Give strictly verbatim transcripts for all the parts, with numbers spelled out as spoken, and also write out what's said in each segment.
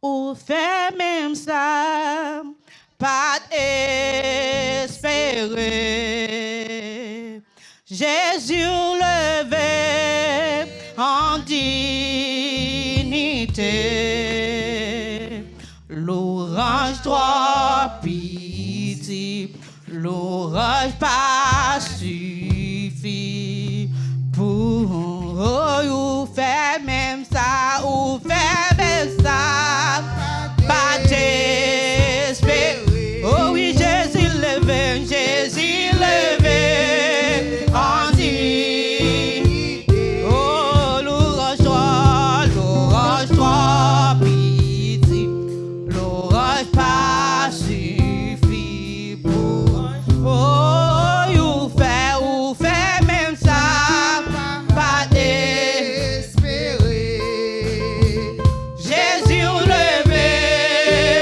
Ou fè menm sa m pa t espere. Jezi, ou leve m an diyite. Louranj twò piti, louranj pa sifi pou ou. Ou fè menm sa, ou fè menm sa m pa t espere. O wi, Jezi leve, Jezi leve m an diyite. O louranj twò, louranj twò piti, louranj pa sifi pou ou. Ou fè, ou fè menm sa m pa t espere. Jezi, ou leve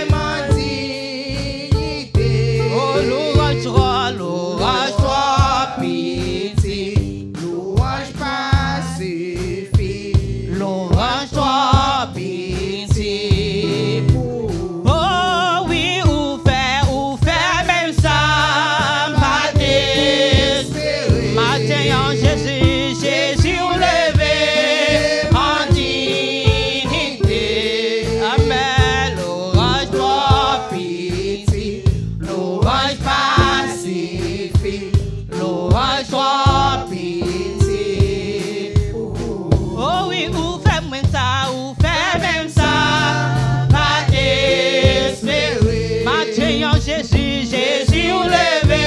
m an diyite. O louranj twò, louranj twò piti, louranj pa sifi, louranj twò piti pou ou. O wi, ou fè, ou fè menm sa m pa t espere. Maten an, Jezi, Jezi, ou leve m an diyite. Amèn. Louranj twò piti, louranj pa sifi, louranj twò piti pou ou. O wi, ou fè mwen sa, ou fè menm sa m pa t espere. Maten an, Jezi, Jezi, ou leve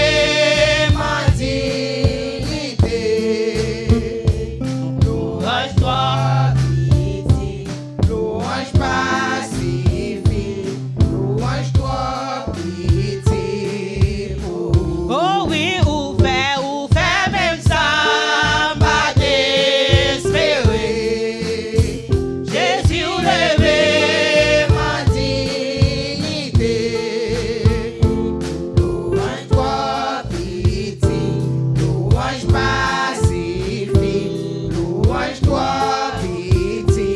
m an diyite. Louranj twò piti, louranj pa sifi, louranj twò piti pou ou. O wi, ou fè, ou fè menm sa m pa t espere. Jezi, ou leve m an diyite. Louranj twò piti, louranj pa sifi, louranj twò piti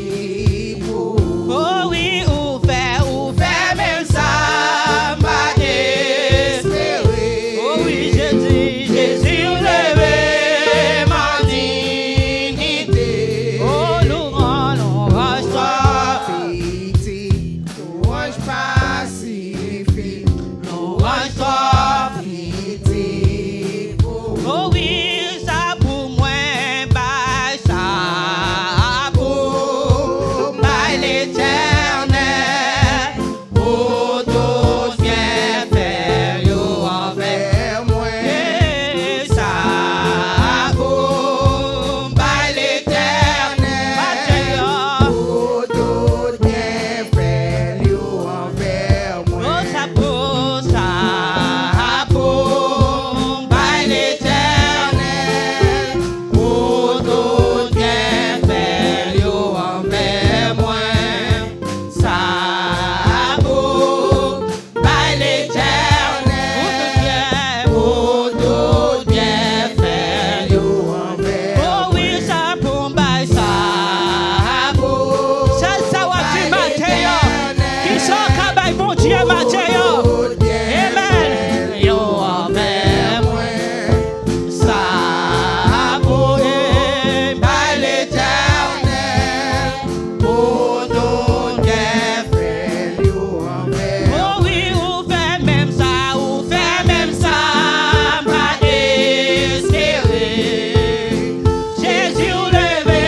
pou ou. O wi, ou fè, ou fè menm sa m pa t espere. O wi, Jezi, Jezi, ou leve m an diyite. O louranj, louranj twò piti, louranj pa sifi, louranj twò piti pou ou. O wi, sa pou mwen bay, sa pou m bay Letènèl pou tout byenfè l yo anvè mwen. E sa pou m bay Letènèl pou tout byenfè l yo anvè mwen. O sa pou, sa pou m bay Letènèl pou tout byenfè l yo anvè mwen. Sa pou bay Letènèl pou tout byenfè l yo anvè. O wi, sa pou m bay, sa pou. Sèl sa w ap di maten an. Kisa w ka bay Bondye maten an? Amèn. Yo anvè mwen. Sa pou m bay Letènèl pou tout byenfè l yo anvè. O wi, ou fè menm sa, ou fè menm sa m pa t espere. Jezi, ou leve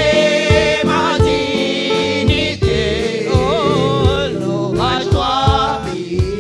m an diyite. O, louranj twò piti,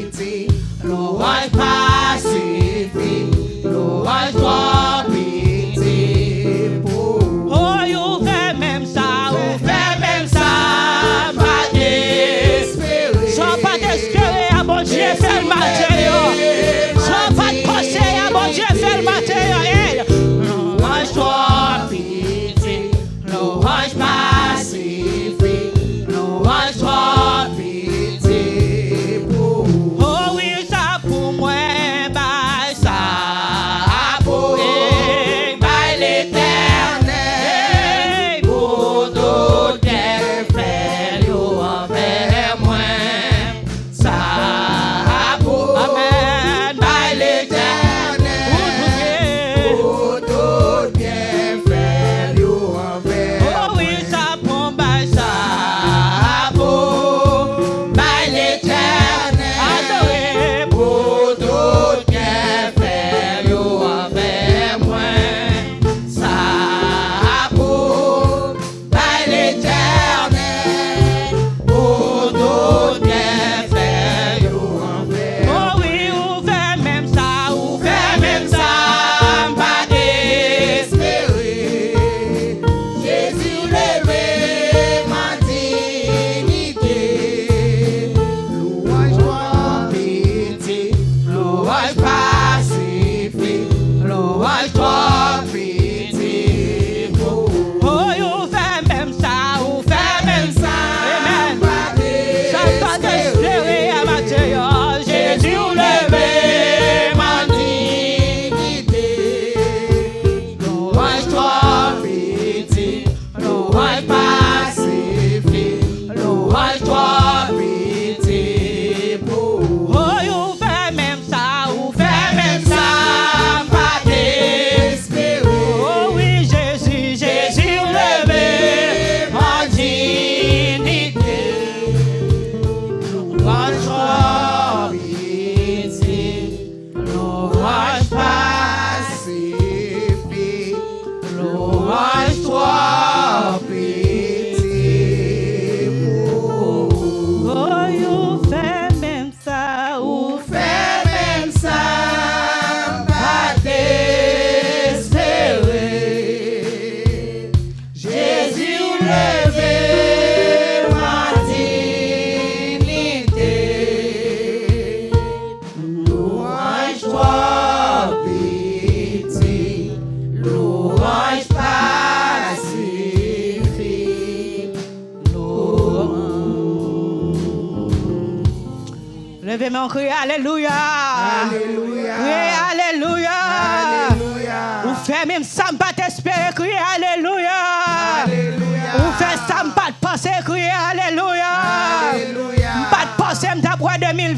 Leve men w, kriye alelouya. Alelouya. Kriye alelouya. Alelouya. Ou fè menm sa m pa t espere, kriye alelouya. Alelouya. Ou fè sa m pa t panse, kriye alelouya. Alelouya. M pa t panse m t ap wè de mil